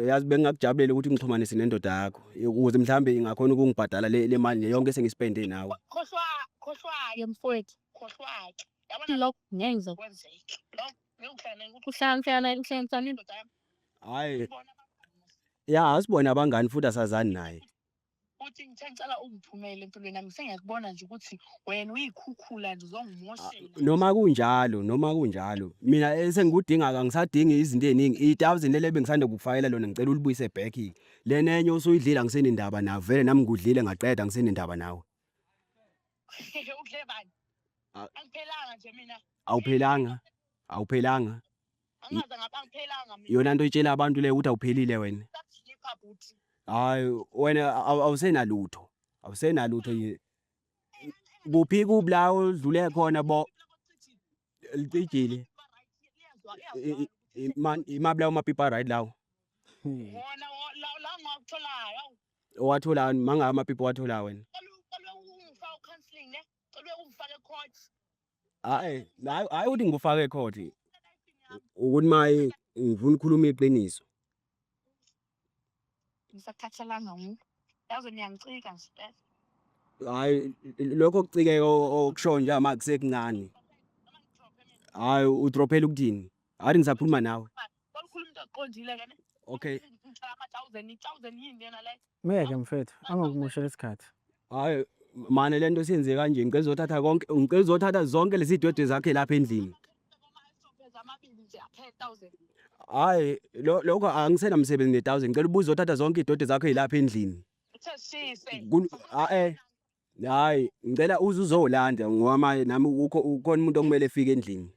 Yazi bengingakujabulela ukuthi ngixhumanise nendoda yakho ukuze mhlambe ingakhona ukungibhadala le mali nje yonke esengispende nawe. Khohlwa, khohlwa-ke mfowethu, khohlwa-ke. Yabona Lokho ngeke ngize kwenzeke. Lokho ngeke uhlangane uhlangana uhlanganisana indoda yami. Hhayi, Ibona abangani. ya asibona abangani futhi asazani naye. Futhi ngithe ngicela ungiphumele empilweni yami sengiyakubona nje ukuthi wena uyikhukhula nje uzongimoshela. Noma kunjalo, noma kunjalo, mina esengikudinga angisadingi izinto ey'ningi. I-thousand leli ebengisanda kukufakela lona ngicela ulibuyise back. Lena enye osuyidlile angisenendaba nawe, vele nami ngikudlile ngaqeda angisenendaba nawe. Udle bani? Angiphelanga nje mina. Awuphelanga, awuphelanga. Angaze ngapha angiphelanga mina. Yona nto oyitshela abantu leyo ukuthi awuphelile wena. Sakuhlipha bhuti. Hhayi wena awusenalutho, awusenalutho nje. Kuphi kuphi la odlule khona bo licijile. Imaphi lawo mapipa right lawo? Wona la la ngiwakutholayo. Awu, Owathola mangaka amapipa owathola wena? cela ungifake counseling ne? Cela ungifake court. Hhayi, hhayi hhayi ukuthi ngikufake ecourt. Ukuthi maye ngifuna ukukhuluma iqiniso. Ngisakhathalanga ngu. Yazi niyangicika nje. Hhayi lokho kucikeka okushoyo nje ama kusekuncane. Hhayi udrophela ukuthini? Hhayi ngisakhuluma nawe. Balukhuluma into eqondile ke ne. Okay. Ngithola ama-thousand, i-thousand yini lena le? Meke mfethu, angakumoshela isikhathi. Hhayi mane lento siyenze kanje ngicela uzothatha konke ngicela uzothatha zonke lezi dwedwe zakhe lapha endlini. Amabili nje aphe 1000. Hhayi lokho angisenamsebenzi ne-thousand ngicela ubuze uzothatha zonke iy'dwedwe zakho ey'lapha endlini. Uthe shise. Hhayi hhayi ngicela uze uzolanda ngoba manje nami ukhona umuntu okumele efike endlini.